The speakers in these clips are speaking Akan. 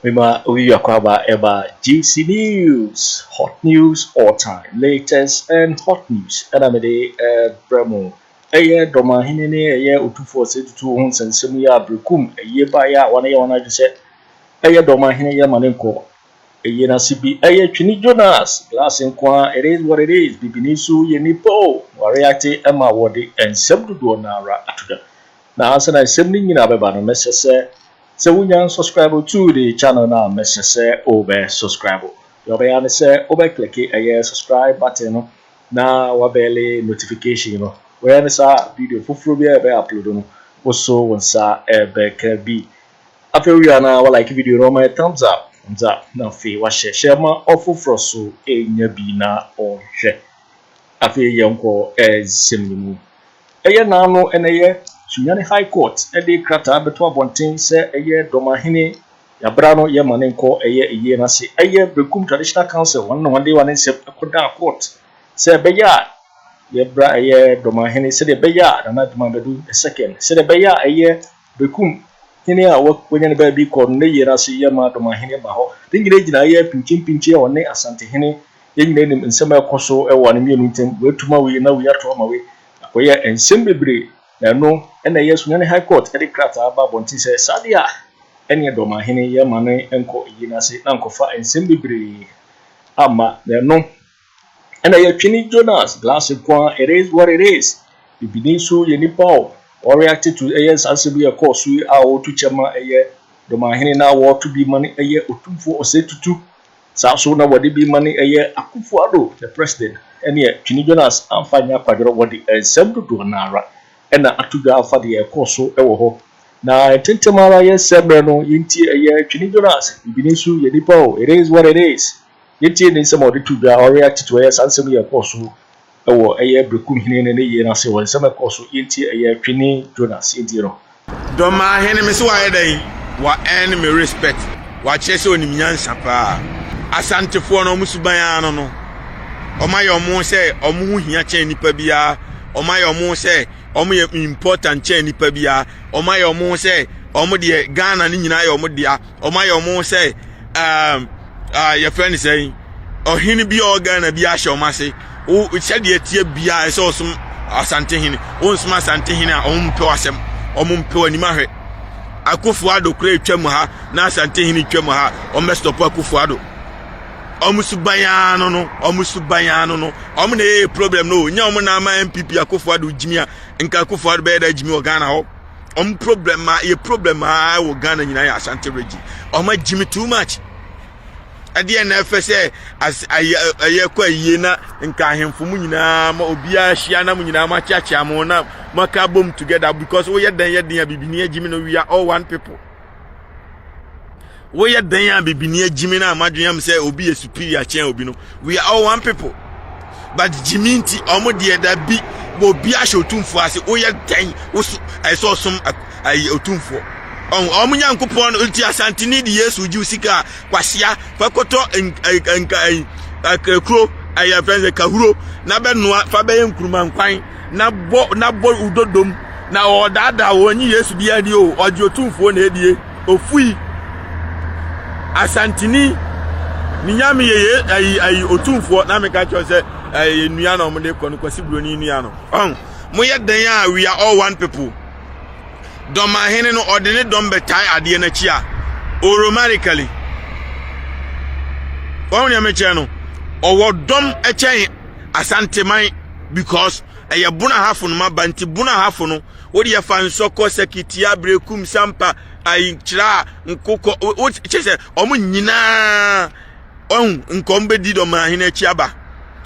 Mema obi akwaaba ɛba GC News, hot news all time, latest and hot news. Ɛna mede ɛbrɛ mo. Ɛyɛ Dɔmahene ne ɛyɛ Otumfoɔ Osei Tutu ho nsɛnsɛm yi a Berekum ɛyie baeɛ a wɔn ayɛ wɔn adwene sɛ ɛyɛ Dɔmahene yɛ ma ne nkɔ ɛyie n'ase bi. Ɛyɛ Twene Jonas Glass nko a, it is what it is. Bibini nso yɛ nipa o, wɔreate ɛma wɔde nsɛm dodoɔ no ara ato dwa. Na ansa na nsɛm no nyinaa bɛba no, mɛsɛ sɛ wonya subscribe to the channel no a, mɛsɛ sɛ wobɛ subscribe. Deɛ ɔbɛyɛ ne sɛ wobɛ click ɛyɛ subscribe button no na wa bell notification no. Wɔyɛ ne saa, video foforɔ bi a yɛbɛyɛ upload no, woso wo nsa ɛbɛka bi. Afei wie na wa like video no, ɔma yɛ thumbs up, thumbs up, na afei wahyɛ hyɛ ma ɔfoforɔ so ɛnya bi na ɔhwɛ. Afei yɛnkɔ ɛnsɛm no mu. Ɛyɛ naano ɛna ɛyɛ Sunyani High Court ɛde krataa bɛto abɔnten sɛ ɛyɛ Dɔmahene yabra no yɛ ma ne nkɔ ɛyɛ ɛyie n'ase. Ɛyɛ Berekum Traditional Council wɔn na wɔde wɔn nsɛm ɛkɔdaa court sɛ ɛbɛyɛ a yɛbra ɛyɛ Dɔmahene, sɛdeɛ ɛbɛyɛ a Nana Adwuma Bɛdu the second, sɛdeɛ ɛbɛyɛ a ɛyɛ Berekum hene a wɔnya ne baabi kɔ no ne yie n'ase, yɛ ma Dɔmahene ba hɔ. Ne nyinaa gyina ɛyɛ pinkyipinkyi a ɔne Asantehene. Yɛn nyinaa nim nsɛm a ɛkɔ so ɛwɔ ne mmienu ntam. Wɔatuma wei na wei ato ama wei, akɔyɛ nsɛm bebree. Na ɛno ɛna ɛyɛ Sunyani High Court ɛde krataa ba abɔnten sɛ saa deɛ a ɛne Dɔmahene yɛ ma ne nkɔ yie n'ase na nkɔfa nsɛm bebree ama. Na ɛno ɛna ɛyɛ Twene Jonas Glass nko a, it is what it is. Bibini nso yɛ nipa o, ɔreact to ɛyɛ saa nsɛm yi ɛkɔɔ so yi a wɔreto kyɛ ma ɛyɛ Dɔmahene na wɔreto bi ma ne ɛyɛ Otumfoɔ Osei Tutu saa so na wɔde bi ma ne ɛyɛ Akufo Addo the president. Ɛneɛ Twene Jonas amfa nyɛ akwadworɔ, wɔde nsɛm dodoɔ no ara ɛna ato dwa afa deɛ ɛkɔɔ so ɛwɔ hɔ. Na ntɛntɛm ara yɛsɛ mmerɛ no, yɛntie ɛyɛ Twene Jonas. Bibini nso yɛ nipa o, it is what it is. Yɛntie ne nsɛm a ɔde to dwa, ɔreact to ɛyɛ saa nsɛm yi ɛkɔɔ so ɛwɔ ɛyɛ Berekum hene ne ne yie n'ase wɔ nsɛm ɛkɔɔ so. Yɛntie ɛyɛ Twene Jonas, yɛntie no. Dɔmahene me sɛ wayɛ dɛn, wa earn me respect, wakyerɛ sɛ onim nyansa paa. Asantefoɔ no, ɔmo suban ara no, ɔmo ayɛ ɔmo sɛ ɔmo ho hia kyɛn nipa biara. Ɔmo ayɛ ɔmo sɛ ɔmo yɛ important kyɛn nipa biara. Ɔmo ayɛ ɔmo sɛ ɔmo deɛ, Ghana ne nyinaa yɛ ɔmo dea. Ɔmo ayɛ ɔmo sɛ yɛfrɛ no sɛn, ɔhene bi a ɔwɔ Ghana bi ahyɛ ɔmo ase. Wo sɛdeɛ tie biara, ɛsɛ ɔsom Asantehene. Wonsom Asantehene a, ɔmo mpɛ w'asɛm, ɔmo mpɛ w'anim ahwɛ. Akufo Addo kora etwa mu ha na Asantehene twa mu ha, ɔmo bɛ stop Akufo Addo. Ɔmo suban ara no, ɔmo suban ara no, ɔmo na ɛyɛ problem no. Nyɛ ɔmo na ama NPP Akufo Addo gyimi a, nka Akufo Addo bɛyɛ dɛ gyimi wɔ Ghana hɔ. Ɔmo problem a yɛ problem a wɔ Ghana nyinaa yɛ Asante Region. Ɔmo agyimi too much. Ɛdeɛ na ɛfɛ sɛ as ayɛ ɛyɛ kɔ ayie na nka ahemfo mu nyinaa ma obiara hyia na mo nyinaa mo akyeakyea mo na mo aka bom together, because woyɛ dan yɛ den a, bibini agyimi no. We are all one people. Woyɛ dan a, bibini agyimi no a madwene am sɛ obi yɛ superior kyɛn obi no. We are all one people, but gyimi nti ɔmo deɛ da bi obi ahyɛ Otumfoɔ ase. Woyɛ dan woso ɛsɛ ɔsom ayi Otumfoɔ ɔmo ɔmo Nyankopɔn no nti. Asanteni de Yesu gye sika a kwasia fa kɔtɔ nka nka ayi akrakuro ɛyɛ fɛn sɛ kahuro na bɛnoa fa bɛyɛ nkuruma nkwan na bɔ na bɔ udodom na ɔdaadaa wɔn nyi Yesu bi adi o. Ɔgye Otumfoɔ na edie ofui. Asanteni ne nyame yɛ yɛ ayi ayi Otumfoɔ na meka kyerɛ sɛ ɛyɛ nnua na ɔmo de kɔ no Kwasi Buroni nnua no. Ɔn moyɛ dan a, we are all one people. Dɔmahene no, ɔde ne dɔm bɛtae adeɛ n'akyi a, automatically wɔn nea mekyerɛ no, ɔwɔ dɔm kyɛn Asanteman because ɛyɛ Bono Ahafo no ma ba. Nti Bono Ahafo no, wode yɛfa Nsɔkɔ, Sɛkitia, Berekum, Sampa, ayi kyerɛ a Nkokɔ wo kyerɛ sɛ ɔmo nyinaa ɔhu nkɔm bɛdi Dɔmahene akyi aba.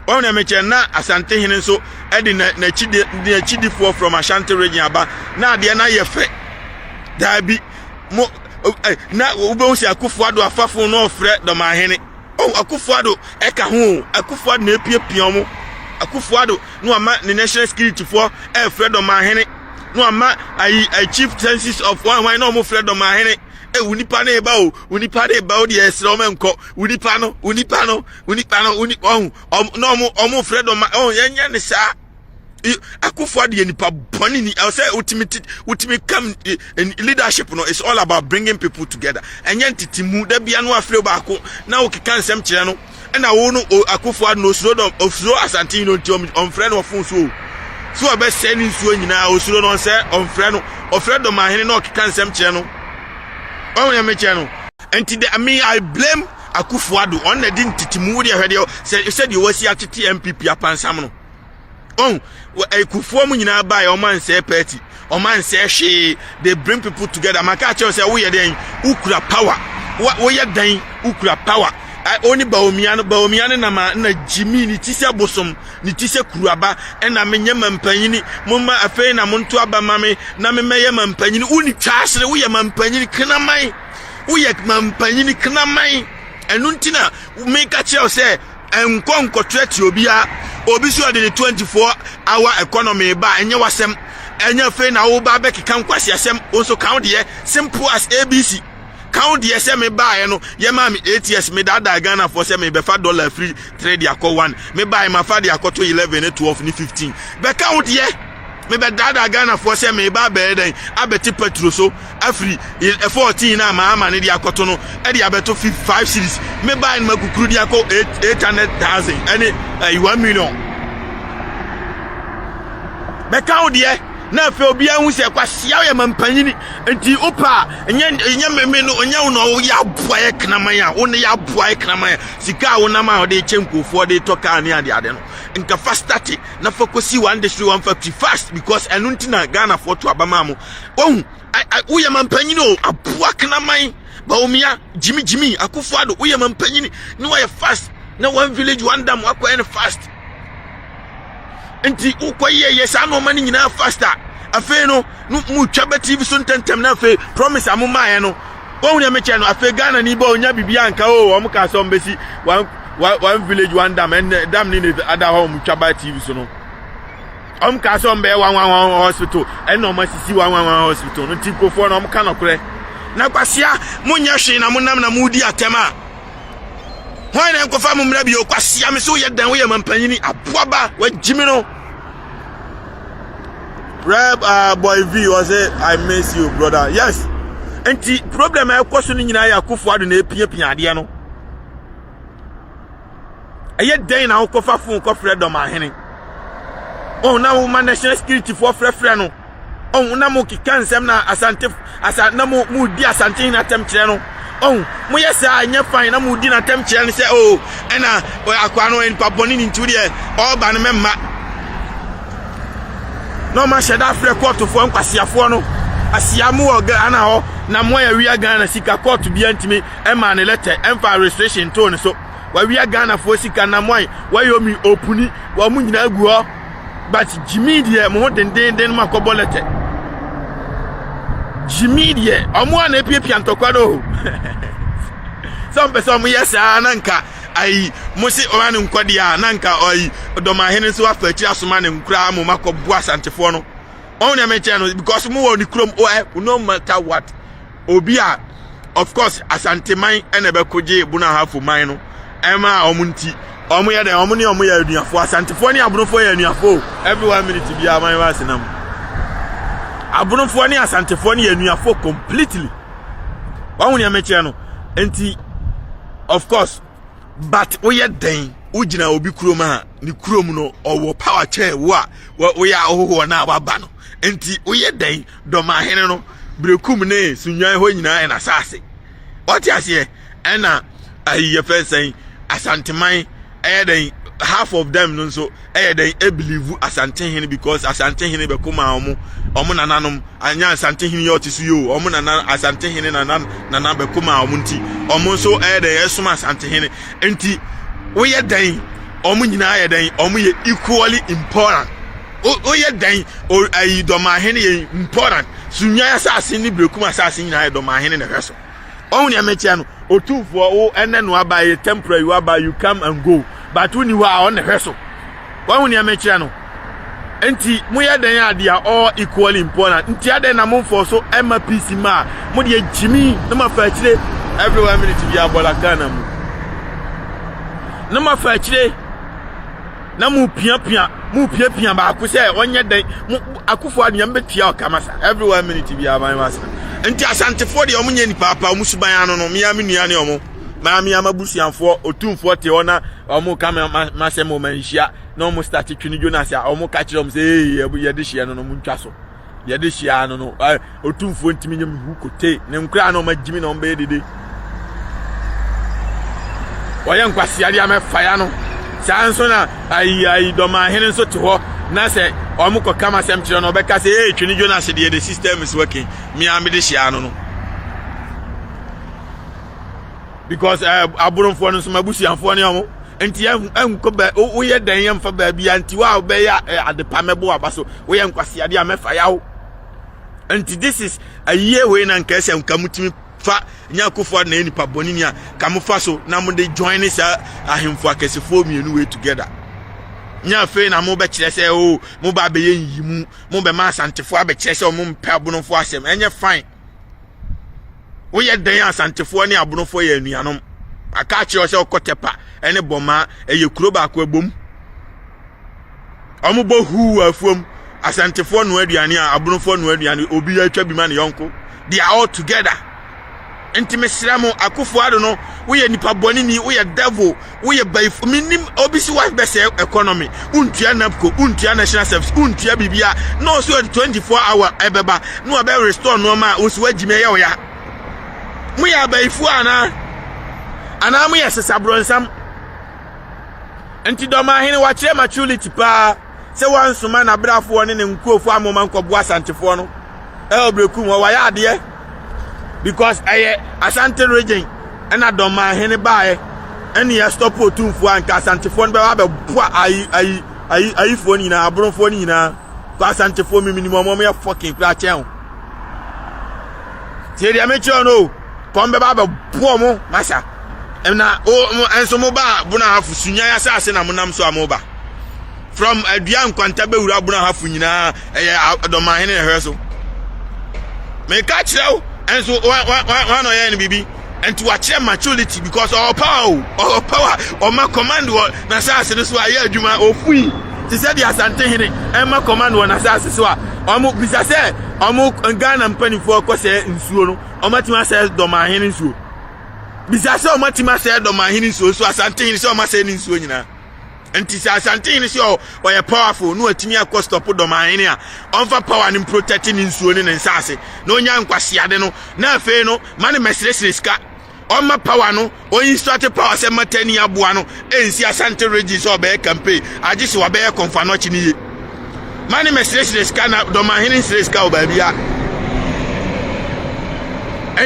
Wɔn na mekyerɛ na Asantehene nso ɛde n'akyi n'akyidifoɔ from Ashanti Region aba na adeɛ no ayɛ fɛ. Daabi, mo ɛ na wobɛhu sɛ Akufo Addo afafo no ɔfrɛ Dɔmahene. Oh, Akufo Addo ɛka ho. Akufo Addo na epiapia ɔmo. Akufo Addo na wama ne national security foɔ ɛfrɛ Dɔmahene na wama ayi ayi chief census of one one na ɔmo frɛ Dɔmahene. Ɛ wo nipa no eba o, wo nipa no eba o deɛ, ɛsrɛ ɔmo nkɔ wo nipa no, wo nipa no, wo nipa no, wo nipa ɔho ɔmo na ɔmo frɛ dɔma ɔho. Yɛnyɛ ne saa. Akufo Addo yɛ nipa bɔne ni. Ɛwɔ sɛ wotumi wotumi kam leadership no is all about bringing people together. Ɛnyɛ ntete mu da bia no afrɛ baako na wokeka nsɛm kyerɛ no. Ɛna wo no Akufo Addo no osuro dɔm, osuro Asante yi no nti ɔmfrɛ no ɔfon so o. So ɔbɛsɛe ne nsuo nyinaa, osuro no ɔnsɛ ɔmfrɛ no. Ɔfrɛ dɔm ahene na ɔkeka nsɛm kyerɛ no. Ɔho yɛ mekyerɛ no. Nti de me I blame Akufo Addo. Ɔno na de ntete mu wo deɛ hwɛ deɛ sɛ sɛdeɛ wasi atete NPP apansam no. Ɔn Kufuor mu nyinaa baeɛ, ɔma nsɛe party, ɔma nsɛe hwee. They bring people together. Maka akyerɛ sɛ woyɛ dɛn, wokura power. Woyɛ dɛn, wokura power. Oni Bawumia no, Bawumia no nam a na gyimi ne ti sɛ bosom, ne ti sɛ kuruaba, ɛna menyɛ mampanyini, momma afei na monto aba ma me na memmɛyɛ mampanyini. Woni twa asere, woyɛ mampanyini kraman, woyɛ mampanyini kraman. Ɛno nti na meka kyerɛ wo sɛ nkɔ nkɔtrɛte obiara. Obi so ɔde ne 24 hour economy ba, ɛnyɛ wasɛm. Ɛnyɛ afei na woba bɛkeka nkwasi asɛm. Wo nso ka wo deɛ, simple as ABC. Ka wo deɛ sɛ mebaeɛ no, yɛmaa me 8 years, medaadaa Ghanafoɔ sɛ mebɛfa dollar firi 3 de akɔ 1. Mebaeɛ mafa de akɔto 11 ne 12 ne 15. Bɛka wo deɛ, mebɛdaadaa Ghanafoɔ sɛ meba abɛyɛ dɛn, abɛte petrol so afiri 14 na ama ne de akɔto no ɛde abɛto 5 cedis. Mebaeɛ no makukuru de akɔ 800,000 ɛne 1 million. Bɛka wo deɛ na afei obiara hu sɛ kwasia yɛ mampanyini. Nti wopa a nyɛ nyɛ meme no, nyɛ wo na woyɛ aboa yɛ kraman a wo ne yɛ aboa yɛ kraman a sika a wonam a wɔde kyɛ nkurɔfoɔ de tɔ kaa ne ade ade no, nka fa start na fa kɔsi one district one factory fast, because ɛno nti na Ghanafoɔ to aba maa mo. Wahu, woyɛ mampanyini o, aboa kraman Bawumia, gyimi gyimi Akufo Addo, woyɛ mampanyini ne wɔyɛ fast na one village one dam wakɔyɛ no fast. Nti wokɔyɛ yɛ saa nneɛma no nyinaa fast a, afei no no mutwa bɛ TV so ntɛntɛm na afei promise a momaeɛ no, wɔn nea mekyɛ no, afei Ghana ni bɔ onya biribi anka o. Wɔn kaa sɛ wɔn bɛsi one one one village one dam, ɛnɛ dam ne ne ada hɔ wɔn twa ba TV so no. Wɔn kaa sɛ wɔn bɛyɛ one one one hospital, ɛna wɔn asisi one one one hospital no. Nti nkurɔfoɔ no wɔn ka nɔkorɛ na kwasia mo nyɛ hwee na mo nam na mo di atɛm a hwan na nkɔfa mo mmerɛ bio. Kwasia me so woyɛ dan, woyɛ mampanyini aboaba wagyimi no. Reb Boy V ɔsɛ, "I miss you, brother." Yes, nti problem a ɛkɔ so no nyinaa yɛ Akufo Addo na epiapia adeɛ no. Ɛyɛ dɛn na wokɔfa phone kɔfrɛ dɔm ahene ɔn na woma national security foɔ frɛfrɛ no ɔn na mo keka nsɛm na Asante asa na mo mo di Asante hene atɛm kyerɛ no ɔn moyɛ saa, ɛnyɛ fine na mo di n'atɛm kyerɛ no sɛ o ɛna akoa no nipa bɔne ne nti deɛ ɔreba no mɛmma na ɔma hyɛ da afrɛ kɔɔtofoɔ nkwasiafoɔ no asia mo wɔ Ghana hɔ na mo ayɛ wia Ghana sika. Kɔɔto bia ntumi ɛma ne letter ɛmfa restriction too ne so. Wawia Ghanafoɔ sika na mo ayɛ wayɛ omi opuni wɔn mo nyinaa gu hɔ, but gyimi deɛ mo ho dendenden mo akɔbɔ letter. Gyimi deɛ ɔmo a na epiapia ntɔkwa no sɛ ɔmo pɛ sɛ ɔmo yɛ saa na nka ayi mo se ɔma ne nkɔ deɛ a na nka ɔyi dɔmahene nso afa akyiri asoma ne nkura mo makɔ bu Asantefoɔ no. Ɔmo nea mekyerɛ no, because mo wɔ ne kurom o ɛ, no matter what obi a, of course Asanteman ɛna ɛbɛko gye Bunahafo man no ɛma ɔmo. Nti ɔmo yɛ dɛ ɔmo ne ɔmo yɛ anuafoɔ. Asantefoɔ ne Abonofoɔ yɛ anuafoɔ. Every one minute biara man wa asenam Abonofoɔ ne Asantefoɔ ne yɛ anuafoɔ completely. Wɔn nea mekyerɛ no nti, of course, but woyɛ dɛn wogyina obi kurom a ne kurom no ɔwɔ power kyɛn wo a woyɛ ahohoɔ no a waba no. Nti woyɛ dɛn dɔmahene no Berekum ne Sunwan hɔ nyinaa yɛ n'asase, ɔte aseɛ. Ɛna ayi yɛfɛ sɛn Asanteman ɛyɛ dɛn, half of them no nso ɛyɛ dɛn ebelieve Asantehene, because Asantehene bɛko ma ɔmo ɔmo nananom. Anya Asantehene yɛ ɔte so yi o, ɔmo nana Asantehene nana nana bɛko ma ɔmo, nti ɔmo nso ɛyɛ dɛn ɛsom Asantehene. Nti woyɛ dɛn ɔmo nyinaa yɛ dɛn, ɔmo yɛ equally important. Woyɛ dɛn ayi dɔmahene yɛ important. Sunwan asase ne Berekum asase nyinaa yɛ dɔmahene na ɛhwɛ so. Ɔho nea mekyerɛ no, otumfoɔ wo ɛnɛ no aba yɛ temporary, waba, you come and go, but wonni hɔ a ɔna hwɛ so. Wɔho nea mekyerɛ no, nti moyɛ dɛn a they are all equally important. Nti adɛn na momfɔ so ɛma peace ma a mo deɛ gyimi na mafa akyire every one minute bi abɔla Ghana mu na mafa akyire na mo piapia. Mo piapia baako sɛ ɔnyɛ dɛn. Mo akufo adeɛ mbɛtua ɔka masa. Every one minute bi aban masa. Nti asantefoɔ deɛ ɔmo nyɛ nipa apa ɔmo suban ano no mea me nua ne ɔmo. Maa mea m'abusuafoɔ otumfoɔ te hɔ na ɔmo ka m'asɛm ɔmo anhyia na ɔmo start twene Jonas a ɔmo ka kyerɛ ɔmo sɛ ee yɛde hyeɛ no no mo ntwa so. Yɛde hyia no no otumfoɔ ntumi nyɛ mehu kote ne nkoraa na ɔma gyimi na ɔmbɛyɛ dede wɔyɛ nkwaseade a mɛfa ya no saa nso na ayi ayi dɔmahene nso te hɔ na sɛ ɔmo kɔ kama asɛm kyerɛ no ɔbɛka sɛ ee twene Jonas deɛ the system is working me a mede hyia no no because uh, aborɔmfoɔ no nso m'abusuafoɔ ne ɔmo nti ɛnkɔ bɛ woyɛ dɛn yɛ mfa baabi a nti wo a wobɛyɛ eh, adepa mɛbɔ aba so woyɛ nkwaseade a mɛfa yaw nti this is ayie wei na nka ɛsɛ nka mutumi fa nya akufo na nipa bɔne ni a ka mo fa so na mo de join ne saa ahemfo akɛsefoɔ mmienu wei together nya afei na mo bɛkyerɛ sɛ o oh, mo ba abɛyɛ nyiyimu mo bɛma asantefoɔ abɛkyerɛ sɛ ɔmo mpɛ abonofoɔ asɛm ɛnyɛ fine Woyɛ dɛn a Asantefoɔ ne Abonofoɔ yɛ anuanom. Aka akyerɛ sɛ ɔkɔ Tɛpa ne Bɔmaa ɛyɛ kuro baako ɛbom. Wɔn bɔ huu wɔ afuom. Asantefoɔ noa aduane a Abonofoɔ noa aduane obi atwa bi ma ne yɔnko. They are all together. Nti mesrɛ mo Akufo Addo no woyɛ nipa bɔne ni woyɛ devil woyɛ bayifo menim obi si wa bɛsɛ economy wontua napco wontua national service wontua biribia na ɔso ɔde 24 hour ɛbɛba na wabɛ restore nneɛma a wosi wagyimi ɛyɛ ɔya moyɛ abayifo anaa anaa moyɛ sesaborɔnsam nti dɔmahene wakyerɛ maturity paa sɛ wansoma n'abrafoɔ ne ne nkurɔfoɔ amma wɔn ankɔboa Asantefoɔ no ɛwɔ Berekum hɔ wayɛ adeɛ because ɛyɛ Asante region ɛna Dɔmahene baeɛ ɛne yɛ stop otumfoɔ a nka Asantefoɔ no bɛba abɛboa ayi ayi ayi ayifoɔ no nyinaa aborɔfoɔ no nyinaa kɔ Asantefoɔ miminim wɔn wɔn yɛ fucking koraa kyɛn o tie deɛ mekyerɛ no o kɔn bɛba abɛboa mo masa na o nso mo ba Bonahafo Sunyan asase na mo nam so a mo ba from adua nkwanta bɛwura Bonahafo nyinaa ɛyɛ dɔmahene na ɛhwɛ so meka kyerɛ wo nso wa na ɔyɛ no biribi nti wakyerɛ maturity because ɔwɔ power o ɔwɔ power ɔma command wɔ n'asase no so a ɛyɛ adwuma ofui te sɛ deɛ asantehene ɛma command wɔ n'asase so a ɔmo bisa sɛ ɔmo Ghana mpanimfoɔ kɔ sɛ nsuo no ɔmo atumi asɛ dɔmahene nsuo bisa sɛ ɔmo atumi asɛ dɔmahene nsuo so asantehene sɛ ɔmo asɛ ne nsuo nyinaa nti sɛ asantehene sɛ ɔyɛ powerful na watumi akɔ stop dɔmahene a ɔmfa power no protect ne nsuo ne ne nsaase na ɔnya nkwaseade no na afei no ma ne mɛsrɛsrɛ sika ɔma power no ɔinstruct power sɛ matani aboa no ɛnsi asante region sɛ ɔbɛyɛ campaign agye sɛ wabɛyɛ kɔmfa no akyi no yie ma ne mɛsrɛsrɛ sika na dɔmahene nsrɛ sika wɔ baabi a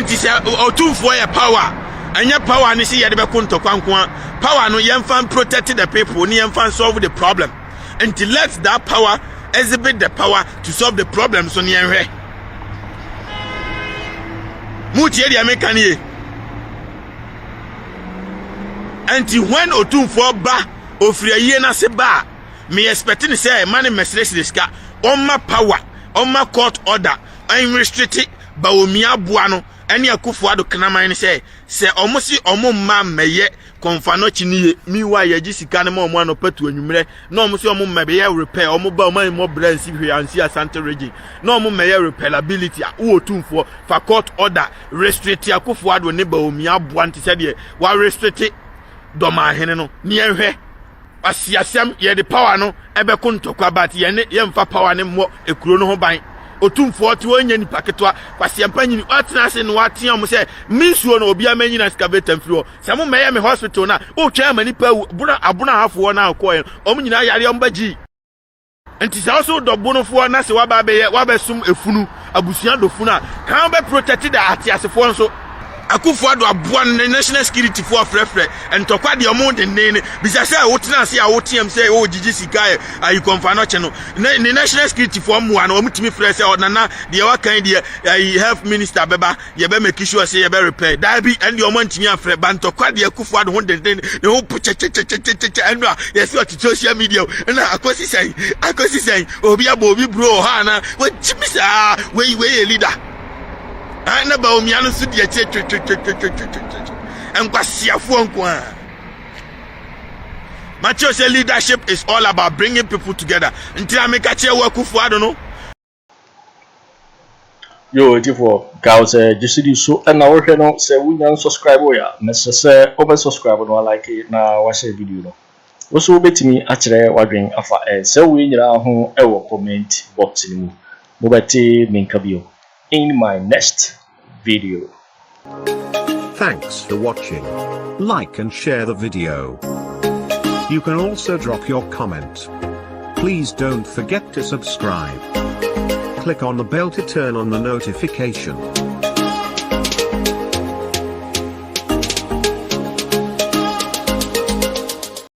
nti sɛ ɔtumfoɔ yɛ power ɛnyɛ power ne sɛ yɛde bɛko ntɔkwa nko a power no yɛmfa protect the people ne yɛmfa solve the problem nti let that power exhibit the power to solve the problem so ne yɛnhwɛ mutie deɛ meka ne ye nti when otumfoɔ ba ofiri ayie n'ase ba a me expect ne sɛ ma ne mmɛsrɛsrɛ sika ɔma power ɔma court order ɛnrestrict Bawumia aboa no ɛne Akufo Addo kraman no sɛ sɛ ɔmo se ɔmo mma mmɛyɛ kɔnfa no akyi ne ye meanwhile yɛgye sika no ma ɔmo anɔpa tu anwummerɛ na ɔmo se ɔmo mmɛyɛ repair ɔmo ba ɔmo ammɔ bra nsi hwee ansi Asante region na ɔmo mmɛyɛ repairability a wowɔ tumfoɔ fa court order restrict Akufo Addo ne Bawumia aboa nte sɛ deɛ wa restrict Dɔmahene no ne yɛnhwɛ Kwasiasɛm, yɛde power no ɛbɛko ntɔkwa but yɛne yɛmfa power no mmɔ ekuro no ho ban. Otumfoɔ te hɔ nyɛ nipa ketewa. Kwasiampa nyini watena ase na watea wɔn sɛ me nsuo no obiara mɛnyina excavator mfiri hɔ. Sɛ mo mmɛyɛ me hospital no a wotwɛn ama nipa awu. Bona abono ahafoɔ no a ɔkɔɛ no wɔn nyinaa yareɛ wɔn bɛgye. Nti sɛ ɔso dɔ bonofoɔ na sɛ waba abɛyɛ wabɛsom efunu abusua dɔ funu a kan bɛ protect da ateasefoɔ nso. Akufo Addo aboa no ne national security foɔ frɛfrɛ ntɔkwa deɛ ɔmo denden no bisa sɛ wotena ase a woteam sɛ o gyigye sika ɛ ayi kɔnfa no kye no ne ne national security foɔ mmoa no ɔmo tumi frɛ sɛ ɔnana deɛ wakan deɛ ayi health minister bɛba yɛbɛ make sure sɛ yɛbɛ repair daabi ɛne deɛ ɔmo antumi afrɛ ba ntɔkwa deɛ Akufo Addo ho denden ne ho po kyɛkyɛkyɛkyɛkyɛ ɛno a yɛsɛ ɔte social media ɛna akɔsi sɛn akɔsi sɛn obi abɔ obi buro wɔ hɔ ana wɔgyimi saa wei wei yɛ leader ɛna ba omia no nso deɛ kyerɛ twetwetwetwetwetwe nkwasiafoɔ nko a. Makyerɛ sɛ leadership is all about bringing people together. Nti na meka kyerɛ wo Akufo Addo no. Yo, etifoɔ, kaw sɛ gyesidi so ɛna wohwɛ no. Sɛ wonya nsubscribe yɛ a, mɛsɛ sɛ wobɛ subscribe no, like na wahyɛ video no. Wo so wobɛtumi akyerɛ w'adwen afa ɛnsɛ wei nyinaa ho ɛwɔ comment box no mu. Mobɛte menka bio in my next video. Thanks for watching. Like and share the video. You can also drop your comment. Please don't forget to subscribe. Click on the bell to turn on the notification.